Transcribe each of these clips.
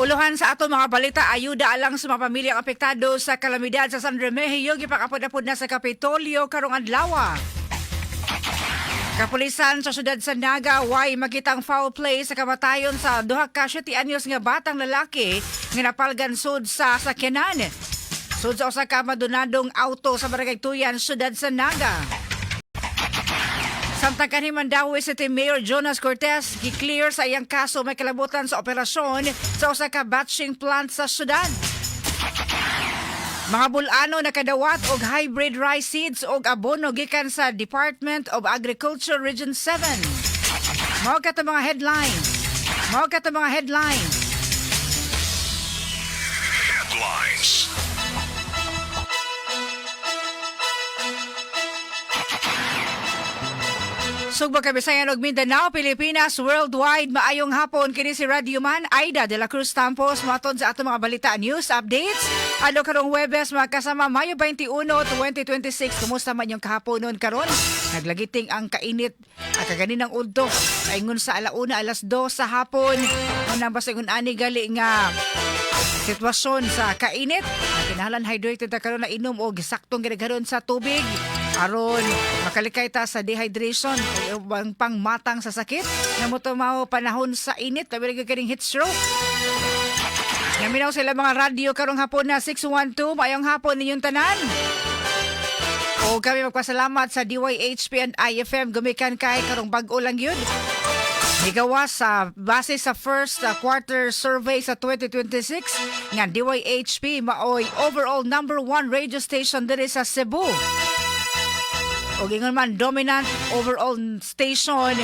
Kauluhan sa ato mga balita, ayuda alang sa mga pamilyang apektado sa kalamidad sa San Remigio, gipakapod-apod na sa Kapitolyo karong adlaw. Kapulisan sa syudad sa Naga, way makitang foul play sa kamatayon sa 2 ka 7 anyos nga batang lalaki nga napalgan sud sa sakyanan, sud sa usa ka abandonadong auto sa Barangay Tuyan, syudad sa Naga. Samtang kanhi Mandaue City Mayor Jonas Cortez gi-clear sa iyang kaso may kalabutan sa operasyon sa usa ka batching plant sa syudad. Mga Bul-ano nakadawat og hybrid rice seeds og abono gikan sa Department of Agriculture Region 7. Mao kato mga headlines. Mao kato mga headlines. Headlines. Sugbo, Kabisayan ug Mindanao, Pilipinas, worldwide, maayong hapon. Kini si Radio Man Aida de la Cruz Tampos, moatod sa ato mga balita, news updates. Ano karong Huwebes, mga kasama, Mayo 21, 2026. Kumusta man yung kahaponon karon? Naglagiting ang kainit at kaganinang udto. Ingon sa alauna, alas 2 sa hapon. Unang basta ingon ani gali nga sitwasyon sa kainit. Kinahanglan hydrated ta karon, na inom og saktong ginagharon sa tubig aron makalikay ta sa dehydration o ubang pangmatang sa sakit nga motumaw panahon sa init, labi na kaning heat stroke. Naminaw sila mga radyo karong hapon na 612. Maayong hapon ninyong tanan. O kami magpasalamat sa DYHP and IFM gumikan kay karong bag-o lang yun. Gigawas sa base sa first quarter survey sa 2026 nga DYHP maoy overall number one radio station diri sa Cebu. Ug ingon man dominant overall station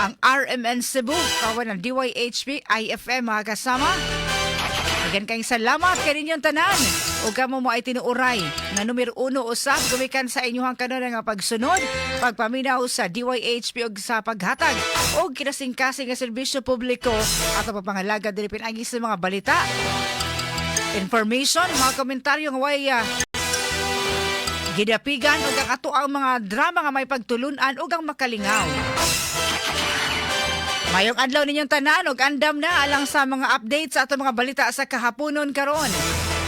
ang RMN Cebu kawan ng DYHP IFM, mga kasama. Again kayong salamat kay ninyong tanan. Ug kamo mo ay tinuuray nga numero uno usab gumikan sa inyong kanon nga pagsunod, pagpaminaw sa DYHP ug sa paghatag og kinasingkasing nga serbisyo publiko at pagpangalaga diri pinagi sa mga balita, information, mga komentaryo nga way gidapigan ug ang ato ang mga drama nga may pagtulunan ug ang makalingaw. Mayong adlaw ninyong tanan ug andam na alang sa mga updates sa atong mga balita sa kahaponon karon.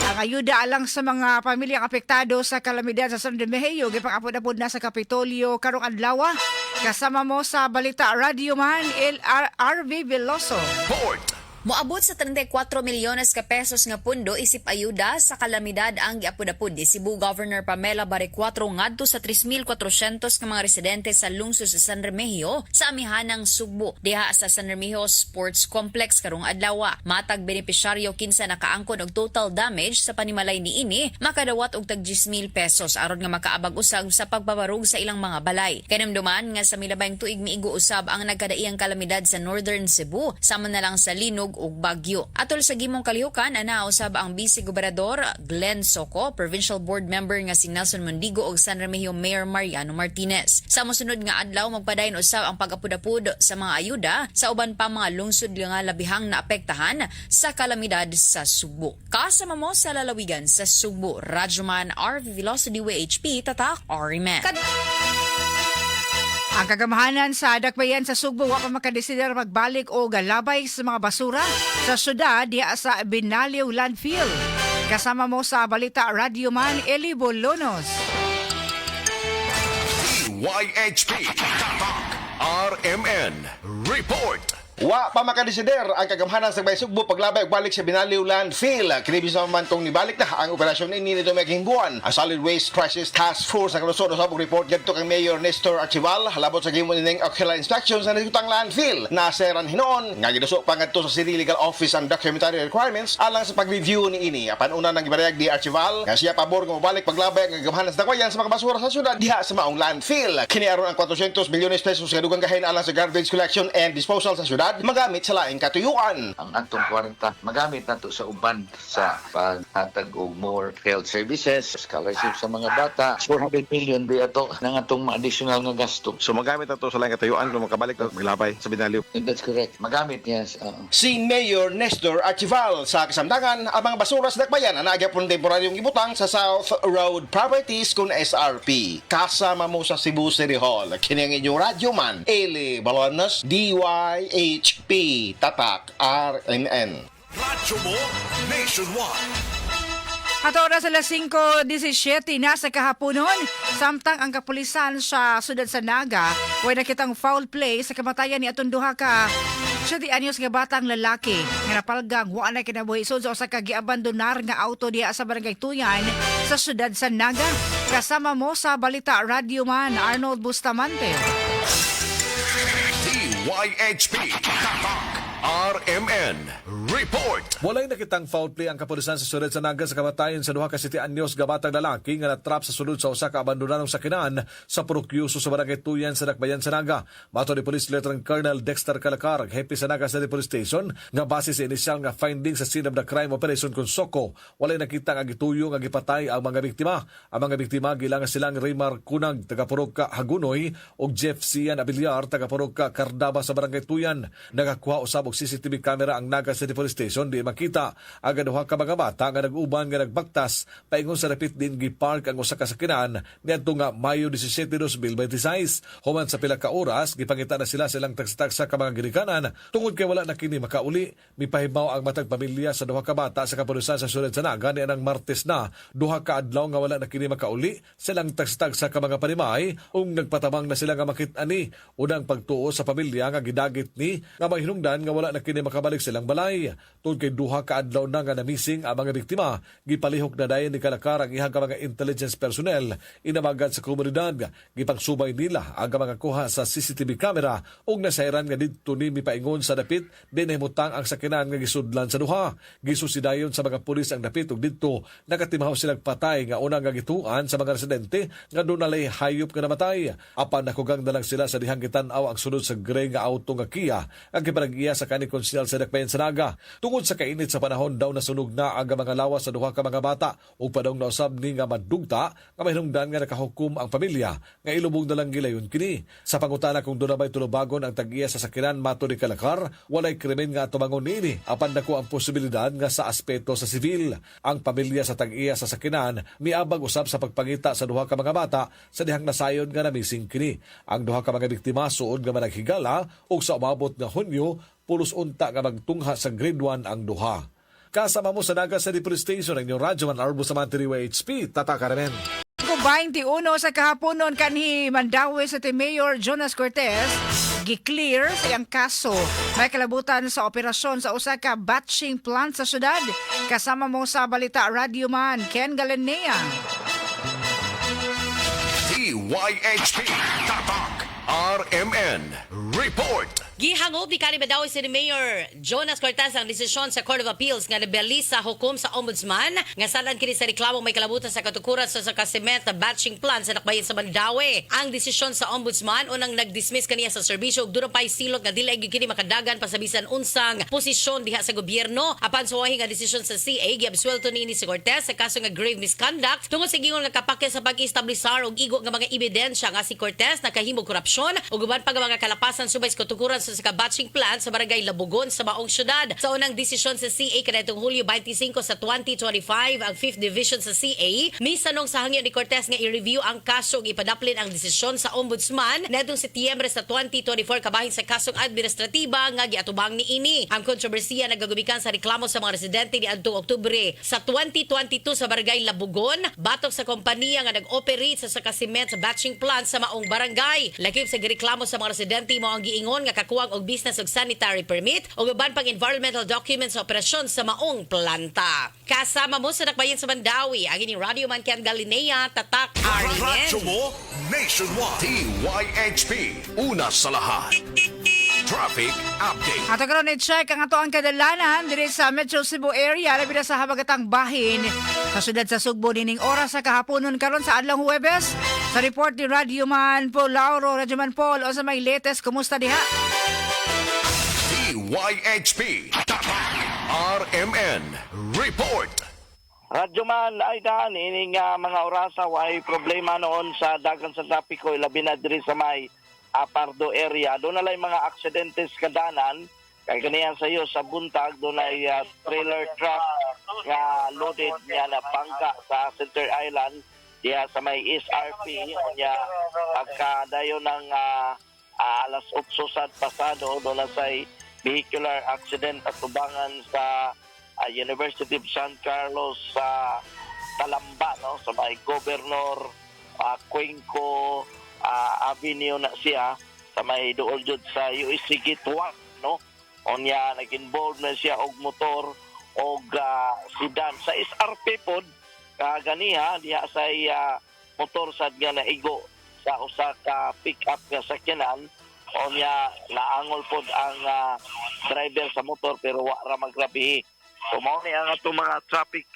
Ang ayuda alang sa mga pamilyang apektado sa kalamidad sa San Remigio gipang-apod-apod na sa Kapitolyo karong adlaw. Kasama mo sa balita, Radio Man LRV Veloso. Report. Moabot sa 34 milyones ka pesos nga pundo isip ayuda sa kalamidad ang giapod-apod ni Cebu Governor Pamela Baricuatro ngadto sa 3,400 ka mga residente sa lungsod sa San Remigio sa amihanang Sugbo diha sa San Remigio Sports Complex karong adlaw. Matag benepisyaryo kinsa nakaangkon og total damage sa panimalay niini makadawat og tag 10,000 pesos aron nga makaabag usab sa pagbabarog sa ilang mga balay. Kahinumduman nga sa milabayng tuig miigo usab ang nagkadaiyang kalamidad sa Northern Cebu, sama na lang sa linog ug bagyo. Atol sa gimong kalihukan, ana usab ang Vice Gobernador Glenn Soco, Provincial Board Member nga si Nelson Mondigo ug San Remigio Mayor Mariano Martinez. Sa mosunod nga adlaw, magpadayon usab ang pag-apod-apod sa mga ayuda sa uban pa mga lungsod nga labihang naapektahan sa kalamidad sa Sugbo. Kasama mo sa lalawigan sa Sugbo, Radyoman RV Veloso, DYHP, Tatak, RMN. Ang kagamhanan sa Dakbayan sa Sugbo wa pa makadesider magbalik o galabay sa mga basura sa syudad diha sa Binaliw Landfill. Kasama mo sa balita, Radyoman Eli Bolonos. DYHP Tatak RMN Report. Wa pa makadesider ang kagamhanan sa Bay Sugbo paglabay og balik sa Binaliw Landfill. Kini bisan man kung nibalik na ang operasyon ini nito may buwan. Ang Solid Waste Crisis Task Force sa Kalungsod usab og report ngadto kang Mayor Nestor Archival halabot sa gihimo nining ocular inspection sa nasugtang landfill. Naseran hinuon nga giduso pa ngadto sa City Legal Office ang documentary requirements alang sa pag-review niini. Apan una nang gibarayag ni Archival nga siya pabor nga mobalik paglabay ang kagamhanan sa dakbayan sa mga basura sa syudad diha sa maong landfill. Kini aron ang 400 milyones pesos nga dugang gahin alang sa garbage collection and disposal sa syudad magamit sa laing katuyuan. Ang atong kwarta magamit nato sa uban, sa paghatag og more health services, scholarship sa mga bata. 400 million di ato nang atong additional nga gasto. So magamit nato sa laing katuyuan kung makabalik na maglabay sa Binaliw. That's correct. Magamit, yes. Oo. Si Mayor Nestor Archival, sa kasamtangan, ang mga basura sa dakbayan ang nagyapon temporaryong ibutang sa South Road Properties kung SRP. Kasama mo sa Cebu City Hall, kini ang inyong radyo man, Eli Balonas, DYHP, Tatak, RMN. Radyo mo nationwide. Ato oras alas 5:17 na sa kahaponon, samtang ang kapulisan sa sudad sa Naga, way nakitang foul play sa kamatayan ni atong duha ka 7 anyos nga batang lalaki nga napalgang wa na kinabuhi sud sa usa ka giabandonar nga auto diha sa Barangay Tuyan sa syudad sa Naga. Kasama mo sa balita, Radyo Man Arnold Bustamante. DYHP Tatak RMN Report. Walay nakitang foul play ang kapulisan sa syudad sa Naga sa kamatayon sa duha ka 7 anyos nga batang lalaki nga natrap sa sulod sa usa ka abandonadong sakinan sa Purok Yuso sa Barangay Tuyan sa Dakbayan sa Naga. Matod ni Police Lieutenant Colonel Dexter Calacar, hepe sa Naga City Police Station, nga base sa inisyal nga finding sa scene of the crime operation kon SOCO, walay nakita nga gituyo nga gipatay ang mga biktima. Ang mga biktima gilang silang Raymar Kunag, taga Purok Hagunoy, ug Jeff Sian Abiliar, taga Purok Cardaba sa Barangay Tuyan. Nakakuha usab og CCTV camera ang Naga City Police Station di makita ang duha ka mga bata nga nag-uban nga nagbaktas paingon sa dapit din gipark ang usa ka sakinan niadto nga Mayo 17, 2026. Human sa pila ka oras, gipangita na sila silang tagsa-tagsa ka mga ginikanan tungod kay wala na kini makauli. Mipahibaw ang matag pamilya sa duha ka bata sa kapulisan sa syudad sa Naga nianang Martes na 2 ka adlaw nga wala na kini makauli silang tagsa-tagsa ka mga panimay ug nagpatabang na sila nga makit-ani. Unang pagtuo sa pamilya nga gidagit ni nga mahinungdan nga wala na kini makabalik silang balay. Tungod kay 2 ka adlaw na nga namising ang mga biktima, gipalihok na dayon ni Kalakar ang ihang ka mga intelligence personnel inamagan sa komunidad. Gipangsubay nila ang mga kuha sa CCTV camera ug nasayran nga didto ni mipaingon sa dapit din nahimutang ang sakinan nga gisudlan sa duha. Gisusidayon sa mga pulis ang dapit ug didto nakatimaho silang patay nga unang nga gituan sa mga residente nga dunay hayop nga namatay. Apan nakugang na lang sila sa dihang gitan-aw ang sulod sa gray nga auto nga Kia ang gipanag-iya sa kanhi konsyal sa Dakbayan sa Naga. Tungod sa kainit sa panahon daw nasunog na ang mga lawas sa duha ka mga bata ug padong nausab ni nga madugta nga mahinungdan nga nakahukom ang pamilya nga ilubong na lang gilayon kini. Sa pangutana kung doon na ba'y tulubagon ang tag-iya sa sakinan, mato ni Kalakar, walay krimen nga tumangon niini apan dako ang posibilidad nga sa aspeto sa sibil. Ang pamilya sa tag-iya sa sakinan miabag usab sa pagpangita sa duha ka mga bata sa dihang nasayon nga namising kini. Ang duha ka mga biktima suod nga managhigala ug sa umabot nga Hunyo pulos unta nga magtungha sa Grade 1 ang duha. Kasama mo sa Naga City Police Station, ang inyong Radyo Man Arbo sa DYHP, Tatak RMN. 21 sa kahaponon kanhi Mandaue City Mayor Jonas Cortez gi-clear sa iyang kaso may kalabutan sa operasyon sa usa ka batching plant sa syudad. Kasama mo sa balita, Radyo Man Ken Galanea. DYHP Tatak RMN Report. Gihangop ni kanhi Mandaue City Mayor Jonas Cortez ang desisyon sa Court of Appeals nga nabeli sa hukom sa Ombudsman nga salan kini sa reklamo may kalabutan sa katukuran sa cement na batching plant sa dakbayan sa Mandaue. Ang desisyon sa Ombudsman unang nag-dismiss kaniya sa serbisyo ug duna pay silot nga dili gyud kini makadagan pa sa bisan unsang posisyon diha sa gobyerno. Apan suwahi nga desisyon sa CA, giabsuelto niini si Cortez sa kaso nga grave misconduct tungod sa gingon nga kapakya sa pag-establisar og igo nga mga ebidensya nga si Cortez nakahimo korupsyon ug uban pa nga mga kalapasan subay sa katukuran sa batching plant sa Barangay Labugon sa maong syudad. Sa unang desisyon sa CA kanadtong Hulyo 25 sa 2025, ang 5th Division sa CA misanong sa hangyo ni Cortez nga i-review ang kaso ug ipadaplin ang desisyon sa Ombudsman ngadtong Setyembre sa 2024 kabahin sa kasong administratiba nga giatubang niini. Ang kontrobersiya nagagumikan sa reklamo sa mga residente niadtong Oktubre sa 2022 sa Barangay Labugon batok sa kompanya nga nag-operate sa saka cement sa batching plant sa maong barangay. Lakip sa gireklamo sa mga residente mao ang giingon nga kakuwang og business og sanitary permit ug uban pang environmental documents sa operasyon sa maong planta. Kasama mo sa dakbayan sa Mandaue, ang inyong Radyo Man Ken Galinea, Tatak Radyo RMN. mo nationwide. DYHP. Una sa lahat. Traffic update. Ato karon i-check ang ato ang kadalanan diri sa Metro Cebu area, labi na sa habagatang bahin sa syudad sa Sugbo nining oras sa kahaponon karon sa adlong Huwebes. Sa report ni Radyo Man Paul Lauro. Radyo Man Paul, unsa may latest, kumusta diha? DYHP. Tatak RMN. Report. Radyoman ay daan ini nga mga orasa, way problema noon sa dagan sa trapiko, ilabi na diri sa may Pardo area. Doon na lang mga aksidentes kadanan kay kaniyan sa iyo sa buntag doon ay trailer truck nga loaded niya na bangka sa Center Island diha sa may SRP. Unya pagkadayon ng alas 8 sad pasado, doon na say vehicular accident at tubangan sa University of San Carlos sa Talamba, no, sa may Governor Cuenco Avenue na siya, sa may duol jud sa USC Gate 1, no. Unya nag-involve na siya og motor og sedan sa SRP pod kaganiha diha sa motor sad nga naigo sa usa ka pick-up nga sakyanan. Unya naangol pod ang driver sa motor pero wa ra magrabihi. So mao ni ang atong mga traffic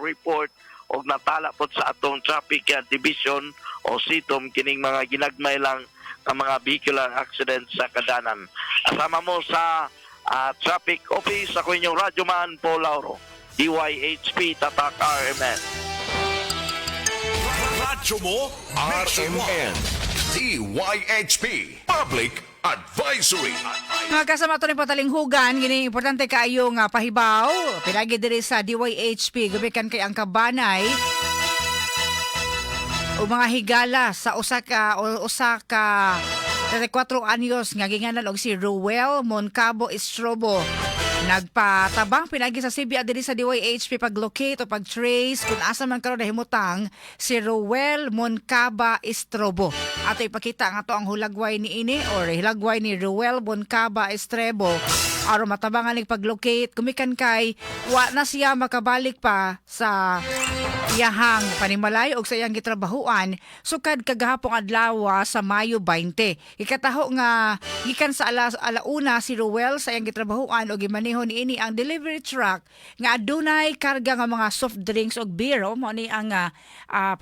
report og natala pod sa atong traffic division o sitom kining mga ginagmay lang nga mga vehicular accident sa kadanan. Asama mo sa traffic office, ako inyong radyoman Paul Lauro, DYHP Tatak RMN. Radyo mo, RMN. DYHP Public Advisory. Mga kasama ito rin patalinghugan, gini importante kaayo nga pahibaw, pinagi diri sa DYHP, gumikan kay ang kabanay, o mga higala sa usa ka 34 anyos nga ginganan og si Ruel Moncabo Estrobo. Nagpatabang pinagi sa CBA diri sa DYHP pag-locate o pag-trace kung asa man karon nahimutang si Ruel Moncaba Estrobo. Ato ipakita nga to ang hulagway ni ini or hilagway ni Ruel Moncaba Estrebo aron matabangan ni pag-locate gumikan kay wa na siya makabalik pa sa iyahang panimalay og sa iyang gitrabahuan sukad kagahapong adlaw sa Mayo 20. Ikataho nga gikan sa alas 1:00 si Ruel sa iyang gitrabahuan og gimaneho niini ang delivery truck nga adunay karga nga mga soft drinks og beer. O mao ni ang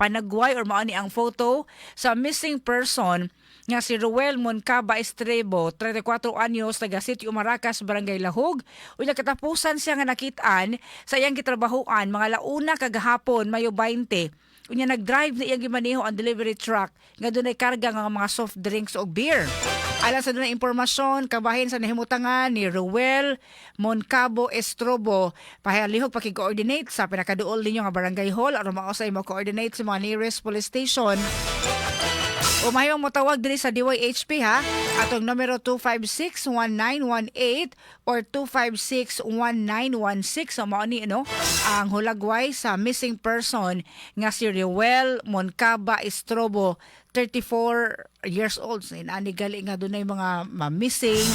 panagway or mao ni ang photo sa missing person nga si Ruel Moncaba Estrebo, 34 anyos, taga Sitio Maracas, Barangay Lahog. Unya katapusan siya nga nakitaan sa iyang gitrabahuan mga 1:00 kagahapon, Mayo 20. Unya nag-drive na iyang gimaneho ang delivery truck nga dunay karga nga mga soft drinks og beer. Alang sa dunay impormasyon kabahin sa nahimutangan ni Ruel Moncabo Estrobo, pahalihog paki-coordinate sa pinakaduol ninyo nga barangay hall aron mausay mo coordinate sa mga nearest police station. O mahimong motawag diri sa DYHP ha. Atong numero 256-1918 or 256-1916. So mao ni, no, ang hulagway sa missing person nga si Ruel Moncaba Estrobo, 34 years old. So, inani gali nga dunay mga ma-missing,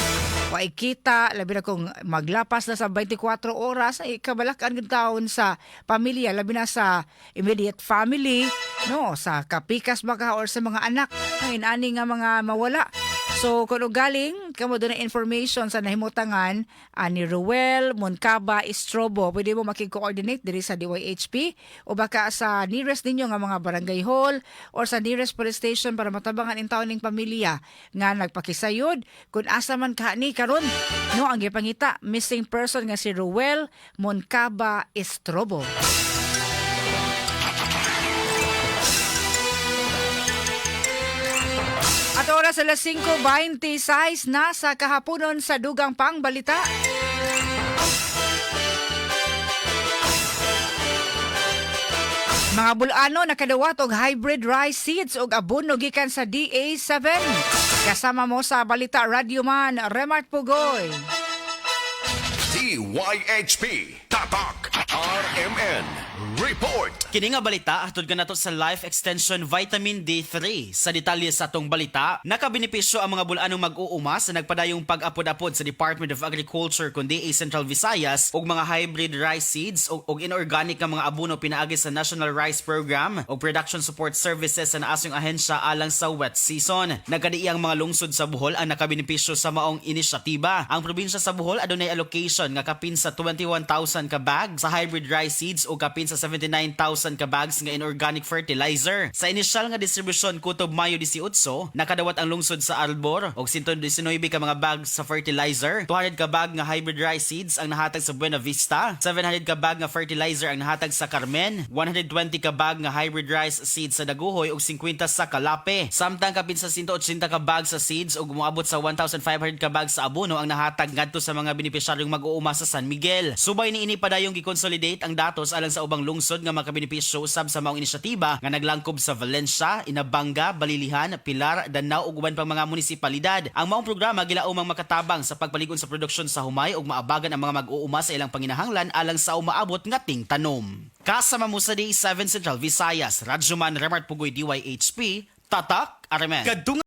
wa kita, labi na kung maglapas na sa 24 oras, ay kabalakan gud taon sa pamilya, labi na sa immediate family, no, sa kapikas baka or sa mga anak, ang inani nga mga mawala. So kung galing kamo dunay information sa nahimutangan ni Ruel Moncaba Estrobo, pwede mo makig-coordinate diri sa DYHP o baka sa nearest ninyo nga mga barangay hall or sa nearest police station para matabangan in taon ning pamilya nga nagpakisayod kung asa man ka ni karon, no, ang gipangita missing person nga si Ruel Moncaba Estrobo. At oras alas 5:26 na sa kahaponon sa dugang pangbalita. Mga Bulano nakadawat og hybrid rice seeds og abono gikan sa DA7. Kasama mo sa balita, Radyoman Remart Pugoy. DYHP Tatak RMN Report. Kini nga balita hatod kanato sa Life Extension Vitamin D3. Sa detalye sa atong balita, nakabenepisyo ang mga Bulanong mag-uuma sa nagpadayong pag-apod-apod sa Department of Agriculture kun DA Central Visayas og mga hybrid rice seeds og inorganic nga mga abono pinaagi sa National Rice Program og Production Support Services sa naasong ahensya alang sa wet season. Nagkadiiyang mga lungsod sa Bohol ang nakabenepisyo sa maong inisyatiba. Ang probinsya sa Bohol adunay allocation nga kapin sa 21,000 ka bag sa hybrid rice seeds o kapin sa 79,000 ka bags nga inorganic fertilizer. Sa inisyal nga distribusyon kutob Mayo 18, nakadawat ang lungsod sa Albor og 119 ka mga bags sa fertilizer, 200 ka bag nga hybrid rice seeds ang nahatag sa Buena Vista, 700 ka bag nga fertilizer ang nahatag sa Carmen, 120 ka bag nga hybrid rice seeds sa Dagohoy ug 50 sa Calape. Samtang kapin sa 180 ka bag sa seeds ug moabot sa 1,500 ka bag sa abono ang nahatag ngadto sa mga benepisyaryong mag-uuma sa San Miguel. Subay niini, padayong gi-consolidate ang datos alang sa ubang ubang lungsod nga makabenepisyo usab sa maong inisyatiba nga naglangkob sa Valencia, Inabanga, Balilihan, Pilar, Danao ug uban pang mga munisipalidad. Ang maong programa gilaumang makatabang sa pagpaligon sa produksyon sa humay ug maabagan ang mga mag-uuma sa ilang panginahanglan alang sa umaabot nga tingtanom. Kasama mo sa D7 Central Visayas, Radyoman Remart Pugoy, DYHP, Tatak, RMN.